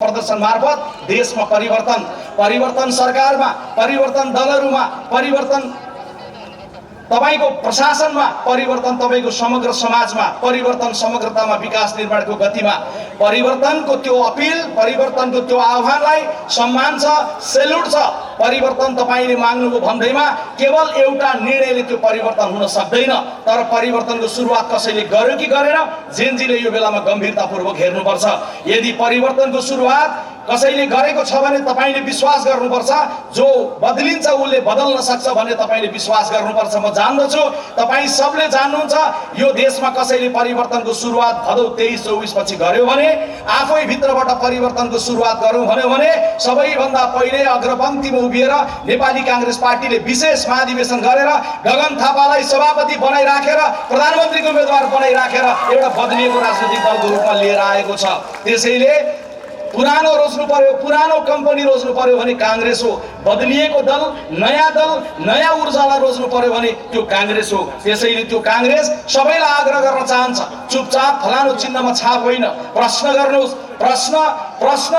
प्रदर्शन मार्फत देशमा परिवर्तन सरकारमा परिवर्तन दलहरुमा परिवर्तन तपाईको प्रशासनमा परिवर्तन तपाईको समग्र समाजमा परिवर्तन समग्रतामा विकास निर्माणको गतिमा परिवर्तनको त्यो अपील परिवर्तनको त्यो आह्वानलाई सम्मान छ सेल्युट छ। परिवर्तन तपाईले माग्नुको भन्दैमा केवल एउटा निर्णयले त्यो परिवर्तन हुन सक्दैन तर परिवर्तनको सुरुवात कसैले गर्यो कि गरेन जेनजीले यो बेलामा गम्भीरतापूर्वक हेर्नुपर्छ। यदि परिवर्तनको सुरुवात कसैले गरेको छ भने तपाईले विश्वास गर्नुपर्छ जो बदलिन्छ उले बदल्न सक्छ भन्ने तपाईले विश्वास गर्नुपर्छ। म जान्दछु तपाई सबले जान्नुहुन्छ यो देशमा कसैले परिवर्तनको सुरुवात भदौ 23-24 पछि गर्यो भने आफै भित्रबाट परिवर्तनको सुरुवात गरौँ भन्यो भने सबैभन्दा पहिले अग्रपंक्तिमा उभिएर नेपाली कांग्रेस पार्टीले विशेष महाधिवेशन गरेर गगन थापालाई सभापति बनाइराखेर प्रधानमन्त्रीको उम्मेदवार बनाइराखेर एउटा बदलिएको राजनीतिक दलको रूपमा लिएर आएको छ। त्यसैले पुरानो रोज्नु पर्यो पुरानो कम्पनी रोज्नु पर्यो भने कांग्रेस हो, बदलिएको दल नयाँ ऊर्जालाई रोज्नु पर्यो भने त्यो कांग्रेस हो। त्यसैले त्यो कांग्रेस सबैलाई आग्रह गर्न चाहन्छ चुपचाप फलानो चिन्हमा छाप होइन प्रश्न गर्नुहोस्। प्रश्न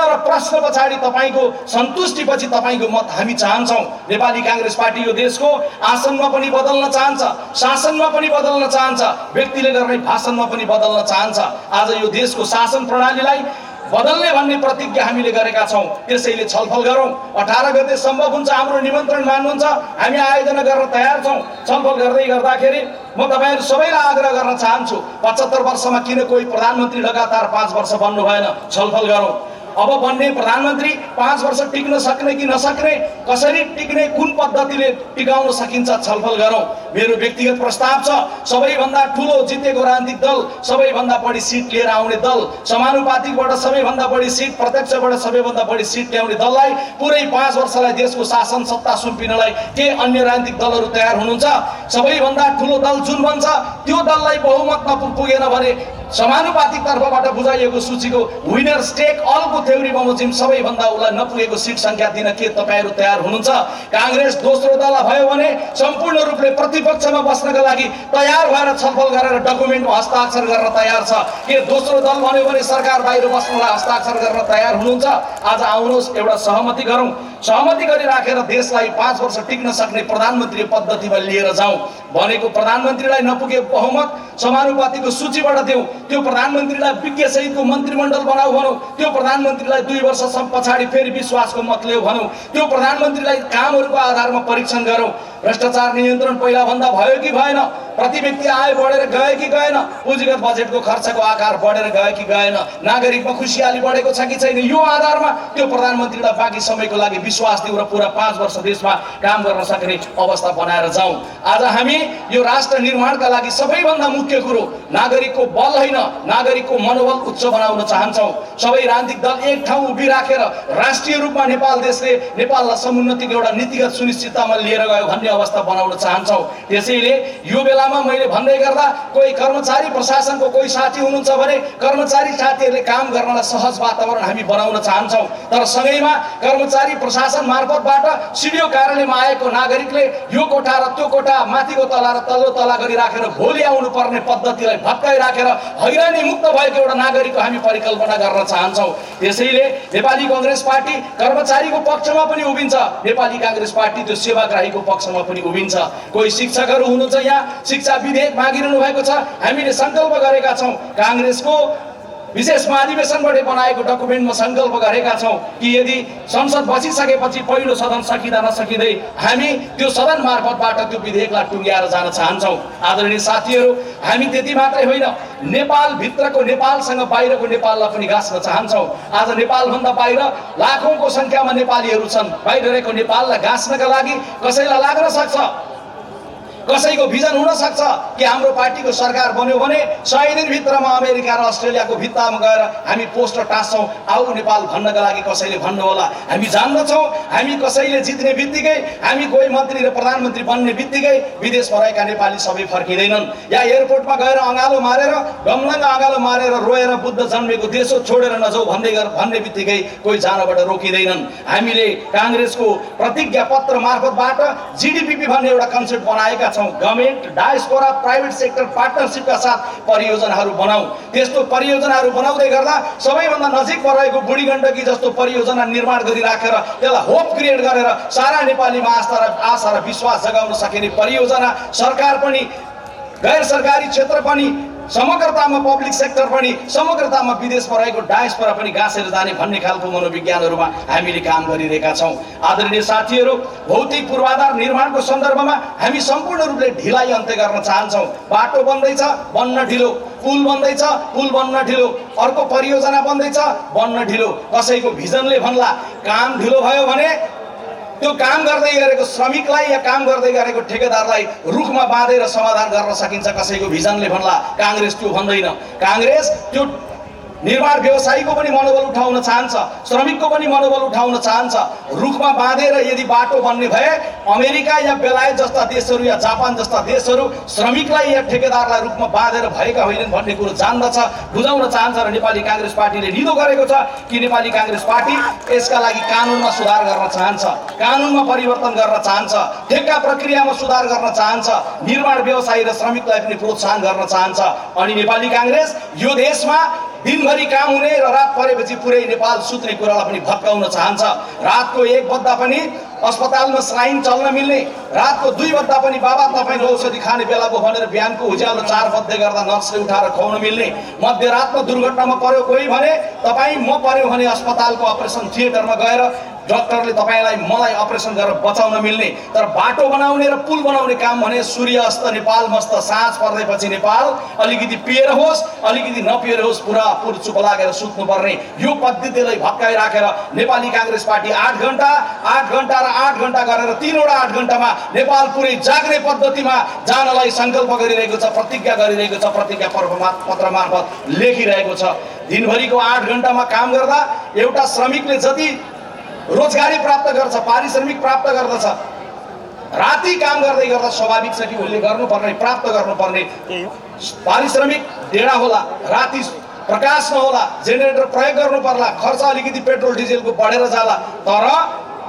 र प्रश्न पछाडि तपाईको सन्तुष्टिपछि तपाईको मत हामी चाहन्छौं। नेपाली कांग्रेस पार्टी यो देशको आसनमा पनि बदल्न चाहन्छ शासनमा पनि बदल्न चाहन्छ व्यक्तिले गर्ने भाषणमा पनि बदल्न चाहन्छ। आज यो देशको शासन प्रणालीलाई बदल्ने भन्ने प्रतिज्ञा हामीले गरेका छौं। त्यसैले छलफल गरौँ। 18 गते सम्भव हुन्छ हाम्रो निमन्त्रण मान्नुहुन्छ हामी आयोजना गर्न तयार छौं। छलफल गर्दै गर्दाखेरि म तपाईहरु सबैलाई आग्रह गर्न चाहन्छु 75 वर्षमा किन कोही प्रधानमन्त्री लगातार 5 वर्ष बन्नु भएन छलफल गरौँ। अब बन्ने प्रधानमन्त्री 5 वर्ष टिक्न सक्ने कि नसक्ने कसरी टिक्ने कुन पद्धतिले टिकाउन सकिन्छ छलफल गरौँ। मेरो व्यक्तिगत प्रस्ताव छ सबैभन्दा ठूलो जितेको राजनीतिक दल सबैभन्दा बढी सिट लिएर आउने दल समानुपातिकबाट सबैभन्दा बढी सिट प्रत्यक्षबाट सबैभन्दा बढी सिट ल्याउने दललाई पुरै 5 वर्षलाई देशको शासन सत्ता सुम्पिनलाई के अन्य राजनीतिक दलहरु तयार हुनुहुन्छ? सबैभन्दा ठूलो दल जुन बन्छ त्यो दललाई बहुमत नपुगेन भने समानुपातिक तर्फबाट बुझाइएको सूचीको विनर टेक अलको थ्योरी बमोजिम सबैभन्दा उलाई नपुगेको सिट संख्या दिन के तपाईहरु तयार हुनुहुन्छ? कांग्रेस दोस्रो दल भयो भने सम्पूर्ण रूपले प्रतिपक्षमा बस्नका लागि तयार भएर छलफल गरेर डकुमेन्टमा हस्ताक्षर गर्न तयार छ। के दोस्रो दल भन्यो भने सरकार बाहिर बस्नलाई हस्ताक्षर गर्न तयार हुनुहुन्छ? आज आउनुहोस् एउटा सहमति गरौँ। सहमति गरिराखेर देशलाई 5 वर्ष टिक्न सक्ने प्रधानमन्त्री पद्धतिमा लिएर जाउँ। भनेको प्रधानमन्त्रीलाई नपुगे बहुमत समानुपातिकको सूचीबाट देऊ। त्यो प्रधानमन्त्रीलाई विज्ञ सहितको मन्त्रीमण्डल बनाऊ भनौँ। त्यो प्रधानमन्त्रीलाई 2 वर्षसम्म पछाडि फेरि विश्वासको मत ल्याऊ भनौँ। त्यो प्रधानमन्त्रीलाई कामहरूको आधारमा परीक्षण गरौँ। भ्रष्टाचार नियन्त्रण पहिला भन्दा भयो कि भएन? प्रति व्यक्ति आय बढेर गयो कि गएन? पुँजीगत बजेटको खर्चको आकार बढेर गयो कि गएन? नागरिकमा खुशियाली बढेको छ कि छैन? यो आधारमा त्यो प्रधानमन्त्रीलाई बाँकी समयको लागि विश्वास दिउँ र पुरा 5 वर्ष देशमा काम गर्न सक्ने अवस्था बनाएर जाउँ। आज हामी यो राष्ट्र निर्माणका लागि सबैभन्दा मुख्य कुरो नागरिकको बल होइन नागरिकको मनोबल उच्च बनाउन चाहन्छौँ। सबै राजनीतिक दल एक ठाउँ उभिराखेर राष्ट्रिय रूपमा नेपाल देशले नेपाललाई समुन्नतिको एउटा नीतिगत सुनिश्चिततामा लिएर गयो भन्ने अवस्था बनाउन चाहन्छौँ। त्यसैले यो बेलामा मैले भन्दै गर्दा कोही कर्मचारी प्रशासनको कोही साथी हुनुहुन्छ भने कर्मचारी साथीहरूले काम गर्नलाई सहज वातावरण हामी बनाउन चाहन्छौँ। तर सँगैमा कर्मचारी प्रशासन मार्फतबाट सिडिओ कार्यालयमा आएको नागरिकले यो कोठा र त्यो कोठा माथिको तला र तल्लो तला गरिराखेर भोलि आउनु पर्ने पद्धतिलाई भत्काइराखेर हैरानी मुक्त भएको एउटा नागरिकको हामी परिकल्पना गर्न चाहन्छौँ। त्यसैले नेपाली कांग्रेस पार्टी कर्मचारीको पक्षमा पनि उभिन्छ नेपाली कांग्रेस पार्टी त्यो सेवाग्राहीको पक्षमा पनि उभिन्छ। कोही शिक्षकहरू हुनुहुन्छ यहाँ शिक्षा विधेयक मागिरहनु भएको छ। हामीले संकल्प गरेका छौँ कांग्रेसको विशेष महाधिवेशनबाट बनाएको डकुमेन्टमा संकल्प गरेका छौँ कि यदि संसद बसिसकेपछि पहिलो सदन सकिँदा नसकिँदै हामी त्यो सदन मार्फतबाट त्यो विधेयकलाई टुङ्ग्याएर जान चाहन्छौँ। आदरणीय साथीहरू हामी त्यति मात्रै होइन नेपाल भित्रको नेपालसँग बाहिरको नेपाललाई पनि गाँच्न चाहन्छौँ। आज नेपालभन्दा बाहिर लाखौंको संख्यामा नेपालीहरू छन्। बाहिर रहेको नेपाललाई गाँच्नका लागि कसैलाई लाग्न सक्छ कसैको भिजन हुन सक्छ कि हाम्रो पार्टीको सरकार बन्यो भने 100 दिनभित्रमा अमेरिका र अस्ट्रेलियाको भित्तामा गएर हामी पोस्टर टाँच्छौँ आऊ नेपाल भन्नका लागि कसैले भन्नु होला। हामी जान्दछौँ हामी कसैले जित्ने बित्तिकै हामी कोही मन्त्री र प्रधानमन्त्री बन्ने बित्तिकै विदेश भएका नेपाली सबै फर्किँदैनन्। या एयरपोर्टमा गएर अँगालो मारेर गमलङ्ग अँगालो मारेर रोएर बुद्ध जन्मेको देश छोडेर नजाऊ भन्ने बित्तिकै कोही जानबाट रोकिँदैनन्। हामीले कांग्रेसको प्रतिज्ञा पत्र मार्फतबाट जीडीपी भन्ने एउटा कन्सेप्ट बनाएका छौँ। गभर्मेन्ट, डायस्पोरा, प्राइभेट सेक्टर पार्टनरसिपका साथ परियोजनाहरू बनाऊ। त्यस्तो परियोजनाहरू बनाउँदै गर्दा सबैभन्दा नजिकमा रहेको बुढी गण्डकी जस्तो परियोजना निर्माण गरिराखेर त्यसलाई होप क्रिएट गरेर सारा नेपालीमा आशा र विश्वास जगाउन सकिने परियोजना सरकार पनि, गैर सरकारी क्षेत्र पनि, समग्रतामा पब्लिक सेक्टर पनि, समग्रतामा विदेशमा रहेको डायस्पोरा पनि गाँसेर जाने भन्ने खालको मनोविज्ञानहरूमा हामीले काम गरिरहेका छौँ। आदरणीय साथीहरू, भौतिक पूर्वाधार निर्माणको सन्दर्भमा हामी सम्पूर्ण रूपले ढिलाइ अन्त्य गर्न चाहन्छौँ। बाटो बन्दैछ, बन्न ढिलो, पुल बन्दैछ, पुल बन्न ढिलो, अर्को परियोजना बन्दैछ, बन्न ढिलो। कसैको भिजनले भन्ला काम ढिलो भयो भने त्यो काम गर्दै गरेको श्रमिकलाई या काम गर्दै गरेको ठेकेदारलाई रुखमा बाँधेर समाधान गर्न सकिन्छ। कसैको भिजनले भन्ला, काङ्ग्रेस त्यो भन्दैन। काङ्ग्रेस त्यो निर्माण व्यवसायीको पनि मनोबल उठाउन चाहन्छ, श्रमिकको पनि मनोबल उठाउन चाहन्छ। रुखमा बाँधेर यदि बाटो बन्ने भए अमेरिका या बेलायत जस्ता देशहरू या जापान जस्ता देशहरू श्रमिकलाई या ठेकेदारलाई रुखमा बाँधेर भएका होइनन् भन्ने कुरो जान्दछ, बुझाउन चाहन्छ। र नेपाली काङ्ग्रेस पार्टीले निदो गरेको छ कि नेपाली काङ्ग्रेस पार्टी यसका लागि कानुनमा सुधार गर्न चाहन्छ, कानुनमा परिवर्तन गर्न चाहन्छ, ठेक्का प्रक्रियामा सुधार गर्न चाहन्छ, निर्माण व्यवसायी र श्रमिकलाई पनि प्रोत्साहन गर्न चाहन्छ। अनि नेपाली काङ्ग्रेस यो देशमा दिनभरि काम हुने र रात परेपछि पुरै नेपाल सुत्ने कुरालाई पनि भत्काउन चाहन्छ। रातको 1 बज्दा पनि अस्पतालमा स्लाइन चल्न मिल्ने, रातको 2 बज्दा पनि बाबा तपाईँको औषधि खाने बेला भयो भनेर बिहानको उज्यालो 4 बज्दै गर्दा नर्सले उठाएर खुवाउन मिल्ने, मध्यरातमा दुर्घटनामा पर्यो कोही भने तपाईँ म पर्यो भने अस्पतालको अपरेसन थिएटरमा गएर डाक्टरले तपाईँलाई मलाई अपरेसन गरेर बचाउन मिल्ने। तर बाटो बनाउने र पुल बनाउने काम भने सूर्य अस्त नेपाल मस्त, साँझ पर्दैपछि नेपाल अलिकति पिएर होस् अलिकति नपिएर होस् पुरापुर चुप लागेर सुत्नुपर्ने यो पद्धतिलाई भत्काइराखेर नेपाली काङ्ग्रेस पार्टी 8 घण्टा र 8 घण्टा गरेर 3वटा 8 घण्टामा नेपाल पुरै जाग्ने पद्धतिमा जानलाई सङ्कल्प गरिरहेको छ, प्रतिज्ञा गरिरहेको छ, प्रतिज्ञा पत्र मार्फत लेखिरहेको छ। दिनभरिको 8 घण्टामा काम गर्दा एउटा श्रमिकले जति रोजगारी प्राप्त गर्छ, पारिश्रमिक प्राप्त गर्दछ, राति काम गर्दै गर्दा स्वाभाविक छ कि उसले गर्नुपर्ने, प्राप्त गर्नुपर्ने पारिश्रमिक डेढा होला, राति प्रकाश नहोला, जेनेरेटर प्रयोग गर्नु पर्ला, खर्च अलिकति पेट्रोल डिजेलको बढेर जाला। तर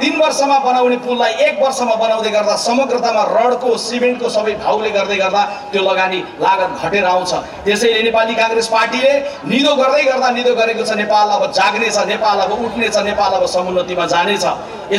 3 वर्षमा बनाउने पुललाई 1 वर्षमा बनाउँदै गर्दा समग्रतामा रडको, सिमेन्टको सबै भाउले गर्दै गर्दा त्यो लगानी लागत घटेर आउँछ। त्यसैले नेपाली काङ्ग्रेस पार्टीले निदो गर्दै गर्दा निदो गरेको छ नेपाल अब जाग्नेछ, नेपाल अब उठ्नेछ, नेपाल अब समुन्नतिमा जानेछ।